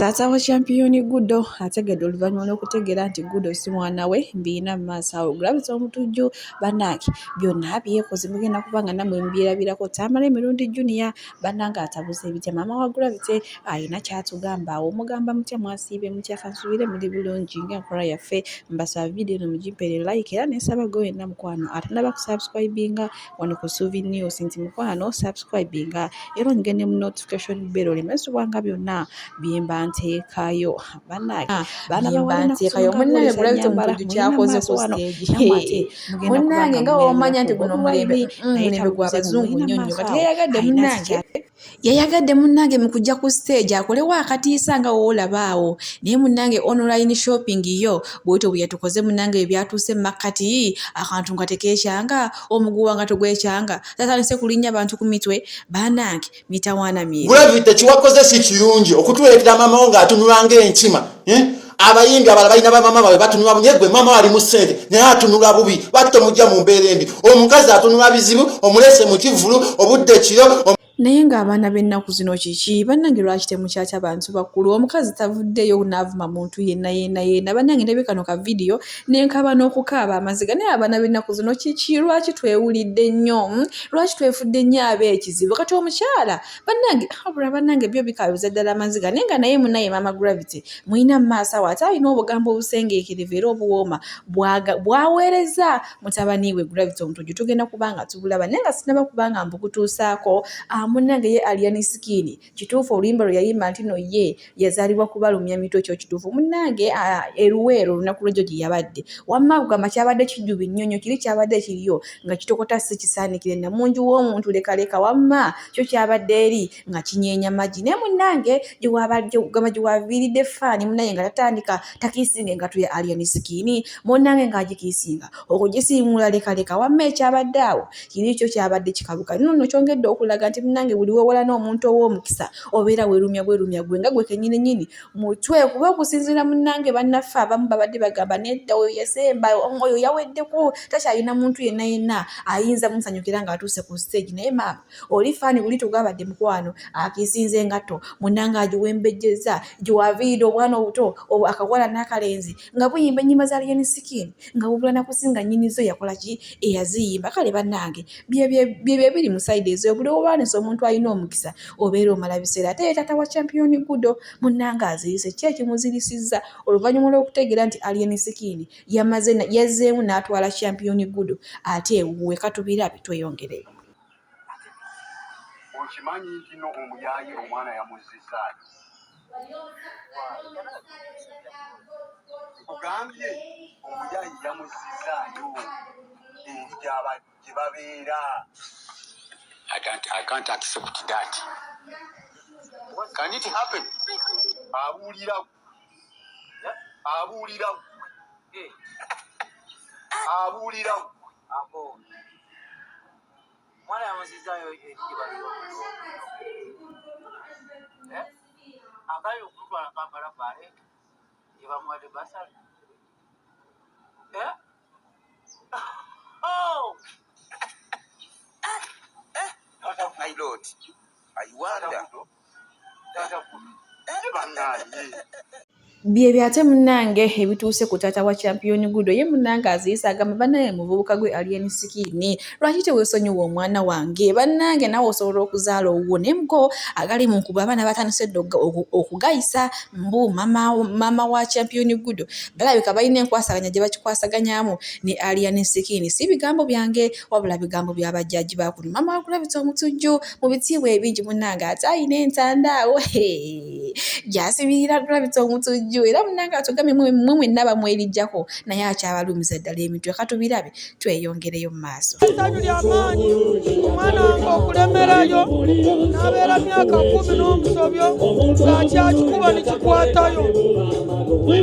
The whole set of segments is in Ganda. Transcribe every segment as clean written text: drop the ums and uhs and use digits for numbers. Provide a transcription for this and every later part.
Taata wa Champion Gudo ategedde oluvannyuma lw'okutegeera nti Gudo si mwana we mbiina mu maaso awo. Gravity Omutujju bannange byonna byekoze mugenda kuba nga nammwe mubyerabirako. Tamale Mirundi Junior bannange atabuza ebitya. Maama wa Gravity alina ky'atugamba awo. Mugamba mutya mwasiibye mutya kansuubire muli bulungi ng'enkola yaffe. Mbasaba vidiyo eno mugimpeere like era ne nsaba gwe wenna mukwano atannaba kusubscribinga wano ku Suubi News nti mukwano subscribinga era onyige ne mu notification bell oleme subwanga byonna byemba nteekayo. Bannange baana Byemba nteekayo munnange Gravity Omutujju ky'akoze ku stage. Munnange nga w'omanya nti guno mulembe mulembe gwa bazungu nnyo nnyo kati yayagadde munnange yayagadde munnange mu kujja ku stage akolewo akatiisa nga w'olaba awo naye munnange online shopping yo bw'otyo bwe yatukoze munnange bwe byatuuse mu makkati akantu nga tekeekyanga omuguwa nga tegwekyanga tatandise kulinnya bantu ku mitwe bannange mitawaana myeri. Gravity kiwakoze si kirungi okutuleetera maama wo ng'atunula ng'enkima eh? Abayimbi abalala balina bamama baabwe batunula bubi naye gwe maama ali mu ssente naye atunula bubi. Lwaki tomujja mu mbeera embi? Omukazi atunula bizibu omulese mu kivvulu obudde kiro. Naye ng'abaana b'ennaku zino kiki bannange lwaki temukyatya bantu bakulu omukazi tavuddeyo n'avuma muntu yenna yenna yenna bannange ndabye kano ka vidiyo ne nkaaba n'okukaaba amaziga naye abaana b'ennaku zino kiki lwaki twewulidde nnyo lwaki twefudde nnyo ab'ekizibu kati omukyala bannange wabula bannange byo bikaabiza ddala amaziga naye nga naye munnaye maama Gravity mulina mu maaso awo ate alina obugambo obusengeekerevu era obuwooma bw'aweereza mutabani we Gravity Omutujju tugenda kuba nga tubulaba naye nga sinnaba kuba nga mbukutuusaako munnange ye Alien Skin kituufu oluyimba lwe yayimba nti no ye yazaalibwa kubalumya mitwe kyo kituufu munnange e Luweero olunaku lw'ejjo gye yabadde wamma kugamba kyabadde kijjubi nnyo nnyo kiri kyabadde kiriyo nga kitokota si kisaanikire namungi w'omuntu lekaleka wamma kyo kyabadde eri nga kinyeenya magi naye munnange gye waviiridde faani munnaye nga tatandika takiisinga engatto ya Alien Skin munnange ng'agikiisinga okugisiimuula lekaleka wamma ekyabadde awo kiri kyo kyabadde kikaluka nno nno kyongedde okulaga nti munnange buli w'owala n'omuntu ow'omukisa obeera weerumya bwerumya gwe nga gwe kennyini nnyini mutwe kuba okusinziira munnange bannaffe abamu babadde bagamba nedda oyo yasemba oyo yaweddeko takyalina muntu yenna yenna ayinza musanyukira ng'atuuse ku stage naye maama oli faani buli tugabadde mukwano akiisinze engatto munnange agiwembejjezza gye waviiridde obwana obuto akawala n'akalenzi nga buyimba ennyimba za Alien Skin nga bubula na kusinga nnyini zo yakola ki eyaziyimba kale bannange byebyo ebiri mu side ezo buli olwanisa omuntu alina omukisa obeera omala biseera ate ye taata wa Champion Gudo munnange azirise ki ekimuzirisizza oluvannyuma lw'okutegeera nti Alien Skin yamaze yazzeemu n'atwala Champion Gudo ate ewuwe katubirabe tweyongereyo. Okimanyi nti no omuyaaye omwana yamuzzizaayo nkugambye omuyaaye yamuzzizaayo eri gye babeera. I can't accept that. Can it happen? Abuulira abuulira abuulira omwana yamuzzizaayo eri gye babeera akali okumutwala Kampala baleete gye bamuwadde basale. Oh! My Lord, I wonder. Byebyo ate munnange ebituuse ku taata wa Champion Gudo ye munnange aziyise agamba bannange muvubuka gwe Alien Skin lwaki teweesonyiwa omwana wange bannange naawe osobola okuzaala owuwo naye mugo agali mu nkuba abaana batandise dda okugayisa mbu maama wa Champion Gudo balabika balina enkwasaganya gye bakikwasaganyamu ne Alien Skin si bigambo byange wabula bigambo bya bajjajji ba kuno maama wa Gravity Omutujju mu bitiibwa ebingi munnange ate alina entanda awo gy'asibirira Gravity Omutujju era munnange atugambye mwe mwenna bamwerijjako naye akyabalumiza ddala emitwe katubirabe tweyongereyo mu maaso. Essanyu ly'amaanyi omwana wange okulemerayo n'abeera myaka 10 n'omusobyo ng'akyakikuba ne kikwatayo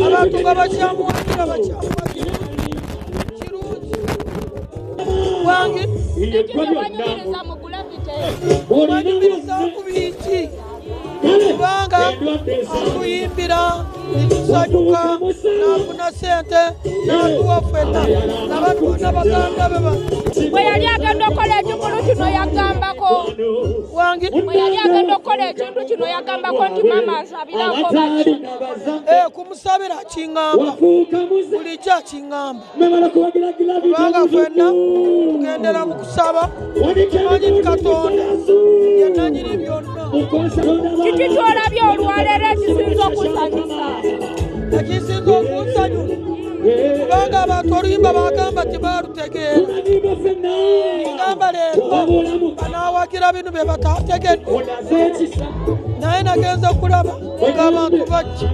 abantu nga bakyamuwagira bakyamuwagira kirungi wange wanyumirizaku bingi kubanga atuyimbira netusanyuka n'afuna ssente n'atuwa ffenna n'abantu bonna baganda be bwe yali agenda okukola ekikulu kino yagambako Yagambako Wangi bwe yali agenda okukola ekintu kino, yagambako nti maama nsabirako baki? Eh, kumusabira akiŋŋamba, bulijjo akiŋŋamba, kubanga ffenna tugendera mu kusaba, tumanyi nti Katonda yenanyini byonna. Kiki ky'olabye olwaleero ekisinza okusanyusa? Ekisinza okunsanyusa, kubanga abantu oluyimba bagamba tebaalutegeera, ngamba leero banaawagira bino bye batategedde, naye nagenze kulaba ng'abantu bajja,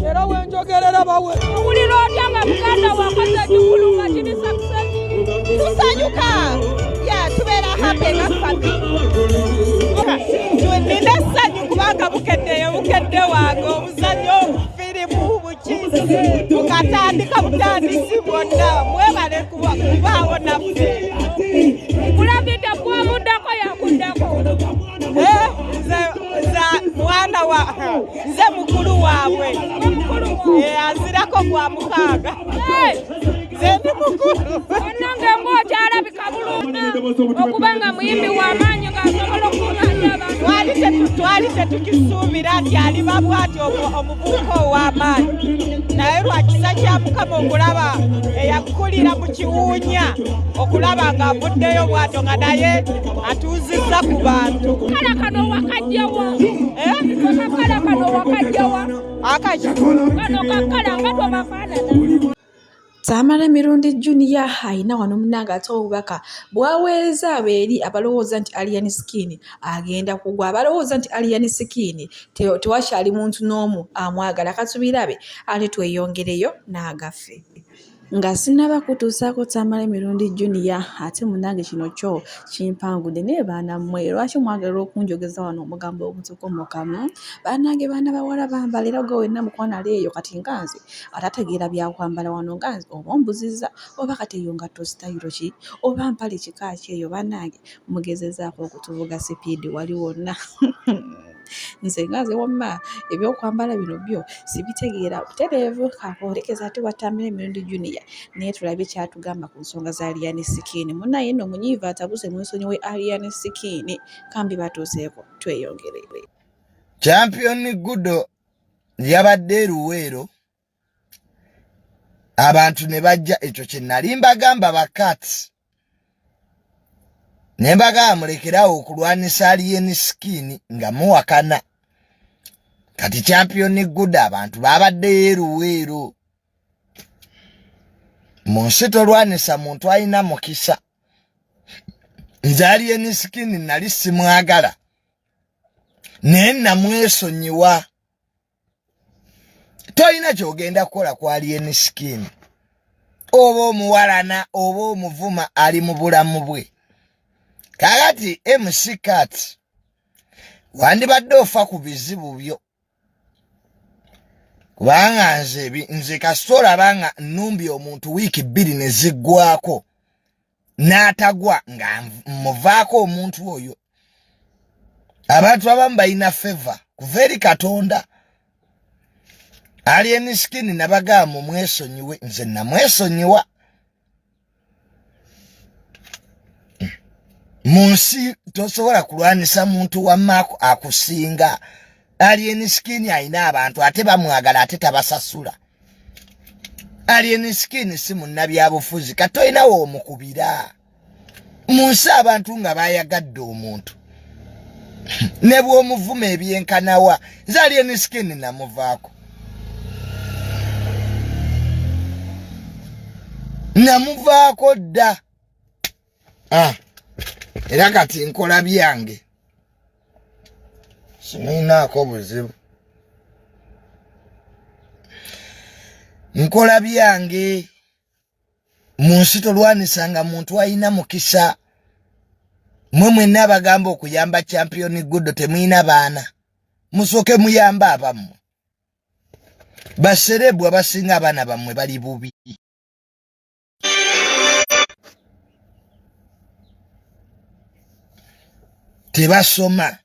era wenjogerera bawe. Owulira otya nga muganda wakoze ekikulu nga kiri success? Tusanyuka, ya tubeera happy nga family. Nina essanyu kubanga bukeddeyo, bukedde wange omuzannyo, firimu, buki bukatandika butandisi bwonna. Mwebale kubaawo naffe. Kulabidde gwamuddako yakuddako. Eh, nze nze mwana wa nze mukulu waabwe. Eh, azirako gwa 6. Nze ndi mukulu. Bannange, ng'okyalabika bulungi okuba nga muyimbi w'amaanyi ng'asobola okuŋŋaanya abantu. Twali tetukisuubira nti aliba bw'ati omuvubuka ow'amaanyi, naye lwa kisa kya Mukama okulaba eyakulira mu kiwuunya, okulaba ng'avuddeyo bw'atyo nga naye atuuzizza ku bantu. Kala kano wakajjawa? Eh? Akakala kano wakajjawa? Akaki? Kano kakala nga tobafaanana. Tamale Mirundi Junior ayina wano munnange ate obubaka bw'aweereza abo eri abalowooza nti Alien Skin agenda kugwa, abalowooza nti Alien Skin tewakyali muntu n'omu amwagala. Katubirabe ate tweyongereyo n'agaffe. Nga sinnaba kutuusaako Tamale Mirundi Junior, ate munnange kino kyo kimpangudde, naye baana mmwe lwaki mwagala okunjogeza wano omugambo ogutokomokamu? Bannange, baana bawala bambala, era gwe wenna mukwano ali eyo kati nga nze atategeera byakwambala wano, nga nze oba ombuzizza oba kati eyo ngatto sitayiro ki oba mpale kika ki eyo, bannange mugezezaako okutuvuga sipiidi wali wonna. Nze nga nze wamma ebyokwambala bino byo sibitegeera butereevu. Kakwolekeza ate wa Tamale Mirundi Junior, naye tulabe kyatugamba ku nsonga za Alien Skin. Munnaye nno munyiivu atabuse, mwesonyiwe Alien Skin, kambi batuuseeko, tweyongere. Champion Gudo yabadde Luweero, abantu ne bajja. Ekyo kye nali mbagamba bakati, ne mbagamba mulekerawo okulwanisa Alien Skin nga muwakana. Kati Champion Gudo abantu babaddeyo e Luweero. Mu nsi tolwanisa muntu alina mukisa. Nze Alien Skin nali simwagala, naye namwesonyiwa. Tolina kyogenda kukola ku Alien Skin, oba omuwalana oba omuvuma, ali mu bulamu bwe. Kakati MC Kat, wandibadde ofa ku bizibu byo, kubanga nze kasita olaba nga nnumbi omuntu wiiki 2 ne ziggwako n'atagwa, nga muvaako omuntu oyo. Abantu abamu balina favor kuva eri Katonda. Alien Skin nabagamba mumwesonyiwe, nze namwesonyiwa. Mu nsi tosobola kulwanisa muntu wammaako akusinga. Alien Skin alina abantu ate bamwagala, ate tabasasula. Alien Skin si munnabyabufuzi, kati tolinawo omukubira. Mu nsi abantu nga bayagadde omuntu ne bw'omuvuma ebyenkanawa, nze Alien Skin namuvaako, namuvaako dda. Ah, era kati nkola byange, simulinaako buzibu, nkola byange. Mu nsi tolwanisanga muntu alina mukisa. Mwe mwenna abagamba okuyamba Champion Gudo, temulina baana, musooke muyambe abammwe. Baserebu abasinga abaana bammwe bali bubi. Tebasoma,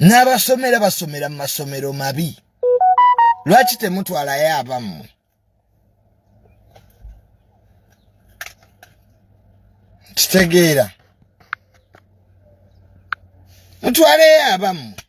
n'abasomera basomera mu masomero mabi. Lwaki temutwalayo abammwe? Okitegeera? Mutwaleyo abammwe.